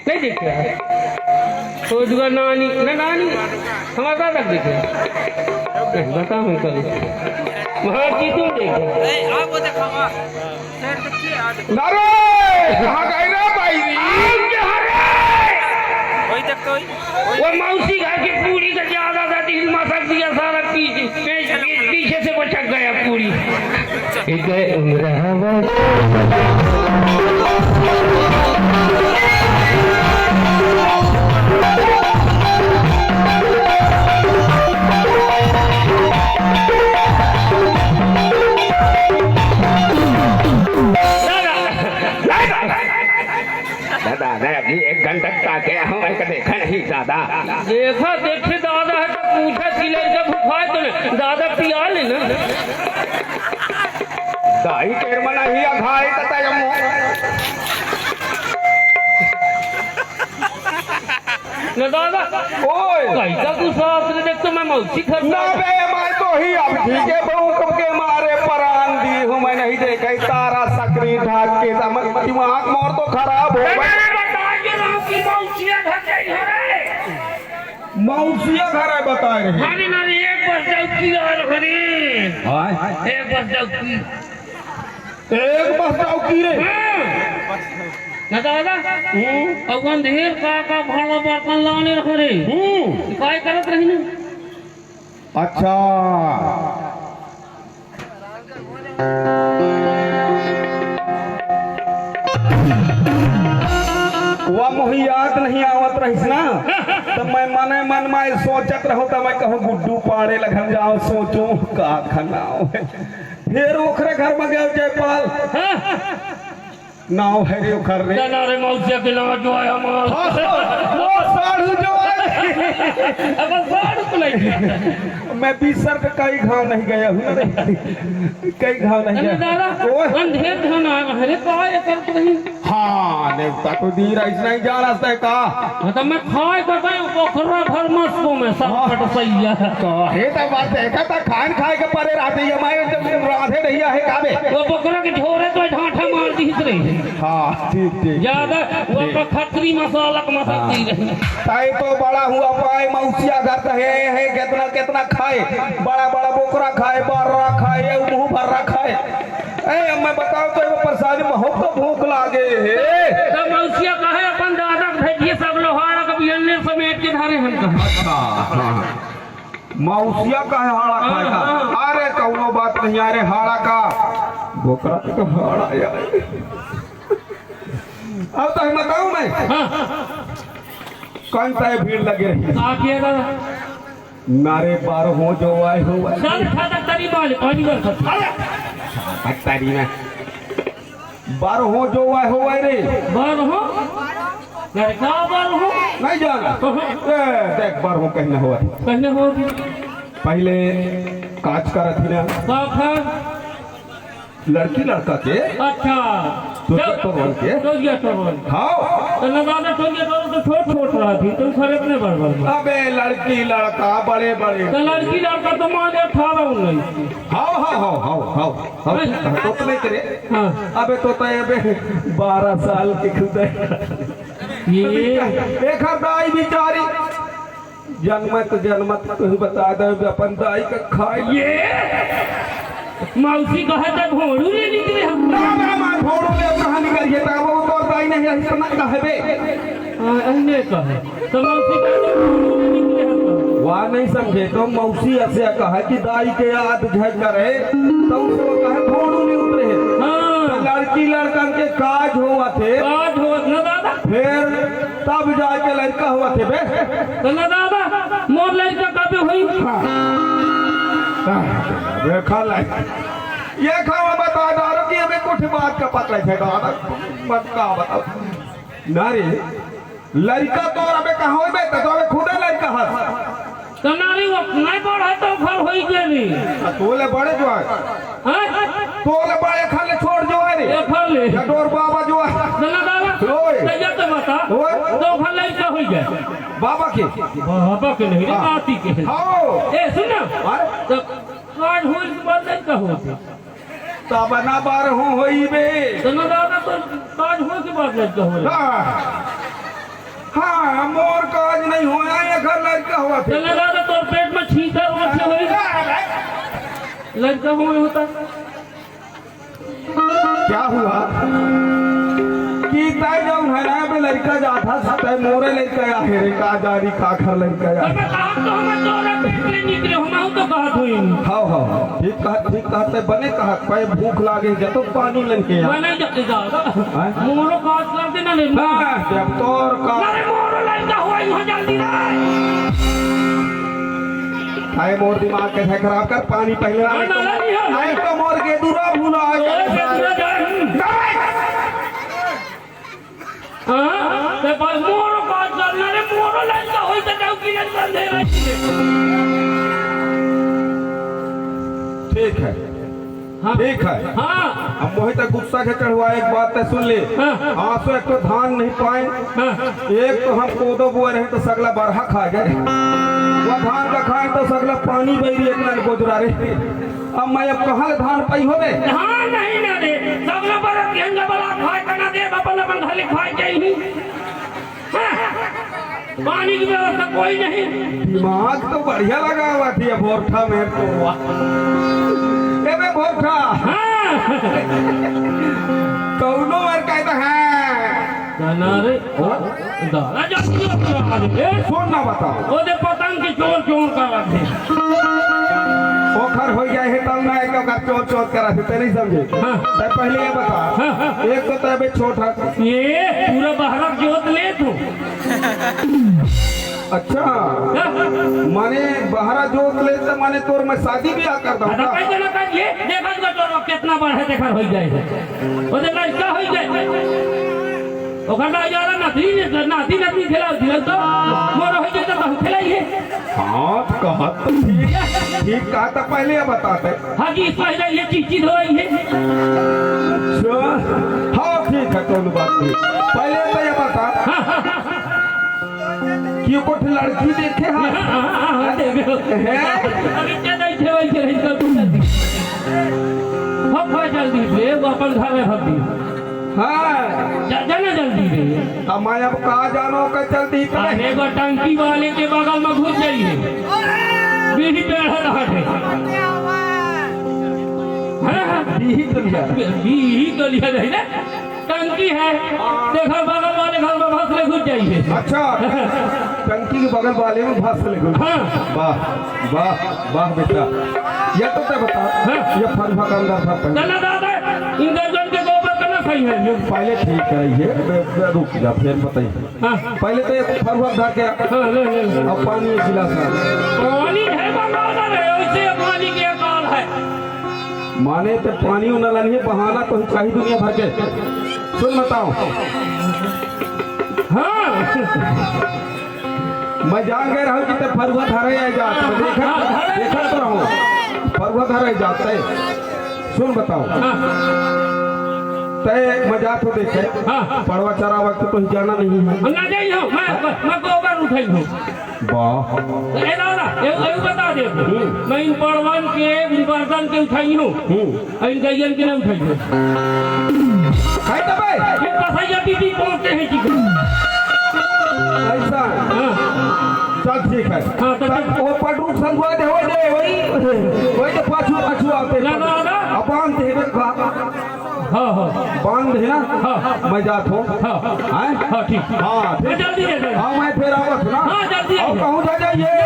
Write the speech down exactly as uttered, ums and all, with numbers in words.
नहीं देखे है। तो दुआ नानी, ना नानी, हमारे दादा के देखे। नहीं, बता मैं कभी। महाराज जी तुम देखे। अरे, कहाँ गए रे भाई? आम के हरे। वही देख तो वही। वो मौसी घर की पूरी का ज्यादा था, दिल मसक दिया सारा पीछे, पीछे से बचक गया पूरी। एक गए उम्र हवा। दादा, दादा, दादा, अभी एक घंटा का क्या हम एक देखा नहीं दादा। देखा, देखे दादा है तो पूछा कि लड़का भुखाए तो नहीं, दादा पिया ले ना। दाई केर मना ही अघाई तता यमो। न दादा। ओए। कहीं का तू सास ने देख तो मैं मौसी घर ना बे, मैं तो ही अब ठीक है, भूख के मारे परान दी हूँ, मैं नहीं देखे तारा सकरी ढाक के, तब दिमाग मोर तो खराब हो गया। अरे बता के राम की मौसी घर गई है रे। मौसिया घर है बताए रहे। अरे ना रे, एक बस चौकी और हरी। हाँ। एक बस चौकी। एक बस चौकी रे। हाँ। ना दादा। हम्म। अउ अंधेर का का भाड़ा बर्तन लाने रहो रे। हम्म। काय करत रही ना? अच्छा। वा मोही याद नहीं आवत रहिस ना, त मैं मने मन में सोचत रहूं, त मैं कहूं गुड्डू पाड़े लगन जाओ, सोचूं का खनाओ। फिर ओखरे घर में गए जयपाल। हाँ। नाव है रे ओखर रे। ना, ना रे, मौसिया के नाव जो है हमार। हाँ, हाँ, वो साढ़ू जो है। अब साढ़ू को नहीं। मैं बीसर के कई घाव नहीं गया हूँ रे। कई घाव नहीं अरे गया। दादा, ओए। अंधेर घन आया है रे, का ये करत रही? हाँ, नेवता तो दी रईस नहीं जा रहा है का? हाँ, तो मैं खाए का कहीं पोखरा भर मस्त को मैं सब हाँ। कट सही है। तो हे तो बात है, कहता खान खाए के परे रहते, ये मैं तो राधे नहीं है का बे? वो पोखरा के झोरे तो ढांठा मार दी रही। हाँ, ठीक, ठीक, ज्यादा ठीक, वो ठीक। तो खतरी मसाला का मसाला हाँ। दी रही। ताई तो बड़ा हुआ पाए, मौसिया घर तो है, है, कितना, कितना खाए, बड़ा, बड़ा बोकरा खाए, बर्रा खाए, मुंह भर्रा खाए। ए, अब मैं बताओ तो एगो प्रसादी में हमको भूख लागे हे। तो मौसिया कहे अपन दादा के भेजिए सब लोहार के बियन्ने समेट के धरे हम कहा। अच्छा, हाँ। मौसिया कहे हाड़ा खाए का? हाँ, हाँ। अरे कौनो बात नहीं, अरे हाड़ा का बोकरा के तो हाड़ा यार। अब तो हम बताऊं मैं। हाँ। कौन सा ये भीड़ लगे रही? आप ये ना। नारे बारहो जो आए हो आए। चल, खा तक तरी माल, पानी भर खा। अरे, तारी में। बारहो जो आए हो आए रे। बारहो? घर का बारहो? नहीं जाना। कहाँ? ए, देख, बारहो कहने हो आए। कहने हो आए। पहले काज करत ही ना। का खा? लड़की लड़का के। अच्छा। टोलिया जब टोरवन के। टोलिया टोरवन। हाँ। तो ना दादा टोलिया टोरवन तो छोट छोट रहा थी, तुम खरे अपने बड़ बड़ में। अबे लड़की लड़का बड़े बड़े। तो लड़की लड़का तो मान ले अठारह उन्नीस। हाँ, हाँ, हाँ, हाँ, हाँ, हाँ। नहीं। तो तो नहीं करे। हाँ। अबे तो तय अबे बारह साल के खुद है। ये। एक हर दाई बिचारी। जनमत जनमत तुही बता दे अपन दाई का खाए। ये मौसी कहे त भोड़ू ले निकले हम। ना, ना, ना, भोड़ू ले कहाँ निकल गए? तब वो तो दाई नहीं है, इतना कहबे। हाँ, अन्य कहे। तो मौसी कहे त भोड़ू ले निकले हम। वाह, नहीं समझे तो मौसी ऐसे कहा कि दाई के याद झड़ करे, तो उसको कहे भोड़ू नहीं उतरे हैं। हाँ। तो लड़की लड़कन के काज होवत हे। काज होवत ना दादा। फिर तब जाके लड़का होवत हे बे। तो ना दादा, मोर लड़का कबे होई? हाँ। हाँ, देखा लड़का। ये खावा बता दारू कि हमें कुछ बात का पता है दादा। मत का बताओ। ना रे, लड़का तो अबे कहाँ होई बे? तो अबे खुदे लड़का है। तो ना रे, वो नहीं बढ़ा तो घर होई के नहीं। तो तोले बड़े जो है। हाँ? तोले बड़े खाले छोड़ जो है रे। ये खा ले। या डोर बाबा जो है। ना, ना, ना, ना। ओए। तो ये तो बता। ओए। तो खा ले, क्या हो गया? बाबा के। बाबा के नहीं रे, हाँ। नाती के। हाँ। ए, सुन ना। हाँ। तो काज होई के बाद नहीं का होते? तब ना बार हो होई बे। तो ना दादा, तो काज हो के बाद लड़का हो। हाँ। हाँ, मोर काज नहीं होया, एकर लड़का होवत हे। तो ना दादा, तोर पेट में छींका होवत हे होई। लड़का हो होता। क्या हुआ कि तय जब है ना बे लड़का जाथा, तय मोरे लड़का या हे रे, का जानी काखर लड़का या। अबे कहा तो हम तोरे पेट ले निकले, हम तो कहत हुई। हाँ, हाँ, हाँ, ठीक कहत, ठीक कहत, तय बने कहत, पै भूख लागे, जब तो पानी लेके आ। मैं नहीं जाते जा। हैं? मोरो काज कर देना ले। हाँ, जब तोर का अरे मोरो लड़का हुआ, यहाँ जल्दी रे। आए मोर दिमाग कैसे खराब कर, पानी पहले आए ना, तो, ना, नहीं है। आए तो मोर के दूरा भूला, आए ओए, के दूरा जाए। हाँ? ते पर मोरो बात करना रे, मोरो लड़का होई तो जाऊ कि नहीं बंधे रही। ठीक है। हाँ। ठीक है। हाँ। अब मोहित गुस्सा के चढ़वा, एक बात ते सुन ले। हाँ। आंसू एक तो धान नहीं पाए, हाँ। एक तो हम कोदो बोए रहे तो सगला बरहा खा गए। वो धान का खाए तो सगला पानी बह रही, इतना बोझरा रे। अब मैं अब कहाँ ले धान पाई होवे? धान नहीं ना दे, सगला बरत गेहूं का बला खाए तना दे, अपन अपन घर ले खाए जाई। हाँ। पानी की व्यवस्था कोई नहीं। दिमाग तो बढ़िया लगा हुआ थी भोरठा में तो। वाह। ए बे भोरठा। हाँ। कौनो बार कहता है। कहना रे। ओ? दादा जब तू अपना आदमी है। सुन ना बताओ। ओ दे पतंग के चोर चोर कर रखे। ओखर हो जाए है तब ना एक ओकर चोर चोर कर रखे, ते नहीं समझे। हाँ। ते पहले ये बता। हाँ, हाँ। एक तो ते अबे छोट है। ये पूरा बहरा जोत ले तू। अच्छा, हाँ। माने बहरा जोत ले त माने तोर मैं शादी ब्याह कर दूं अरे का? कैसे ना कर, ये देखा तो तोर कितना बड़ा है, देखा हो जाए। वो देखा क्या हो जाए? ओकर ना यार नाती, नाती, नाती खेला, दिल तो मोर हो जाए तो हम खेलाई है। हाँ, तो कहत तो ठीक, ठीक कहत तो पहले ये बताते। हाँ जी, पहले ये चीज, चीज हो रही है। अच्छा, हाँ, ठीक है, कौन बात नहीं। पहले तो ये बता हाँ, हाँ, हाँ। कि कोठ लड़की देखे हाँ? हाँ, हाँ, हाँ, देखे। हैं? अभी क्या देखे, वही के रही, कल तू कर दी। हम कोई जल्दी से, वो अपन घर में भग दी। हाँ। जा, जाना जल्दी से। अब मैं अब का जानो का चलती इतना। अरे, वो टंकी वाले के बगल में घुस जाइए। बीड़ी पे अड़ा रहा है। हाँ, हाँ। बीड़ी तो लिया। बीड़ी तो लिया नहीं ना। टंकी है, देखा बगल वाले घर में भस ले घुस जाइए। अच्छा, टंकी के बगल वाले में भस ले घुस। हाँ। वाह, वाह, वाह बेटा। ये तो तय बता, हाँ। ये फरुहा का अंदर था पहले। चला दादा, इन दर्जन के गोबर करना सही है। पहले ठीक कराइए, बे-, बे-, रुक जा, फिर बताइए। हाँ। पहले तो ये फरुहा धर के हाँ, ले, ले, ले। अब पानी एक गिलास ला। पानी है बंगाल है, वैसे पानी के अकाल है। माने तो पानी न लानी है, बहाना तो चाहिए दुनिया भर के। सुन बताओ। हाँ। मैं जान गए रहूं कि ते फरुहा धरे आ जात। मैं देखत, हाँ, हाँ, हाँ। देखत तो रहूं। फरुहा धरे जाते। सुन बताओ। हाँ। ते मजा तो देखे। हाँ। पड़वा चरावा के तो जाना नहीं है। हम ना जाई हो, मैं, मैं गोबर उठाई हूँ। वाह। ए दादा, ए, ए बता दे। हम्म। मैं इन पड़वन के, इन बर्तन के उठाई हूँ। हम्म। और इन गैयन के नहीं उठाई हूँ। खाई तबे? ये कसैया दीदी पहुंचते हैं जी। ऐसा? हाँ। चल ठीक है। हाँ, तो तब वो पटरुक संगवा दे, वही दे, वही, वही तो पाछू, पाछू आते हैं। ना, ना, ना। अब बांध दे, देखा। हाँ, हाँ। बांध है ना? हाँ। मैं जात हूँ। हाँ। हैं? हाँ, ठीक। हाँ, ठीक। मैं जल्दी आ जाऊँ। हाँ, मैं फिर आवत ना। हाँ, जल्दी आ और जाऊँ। कहूँ जा जाइए।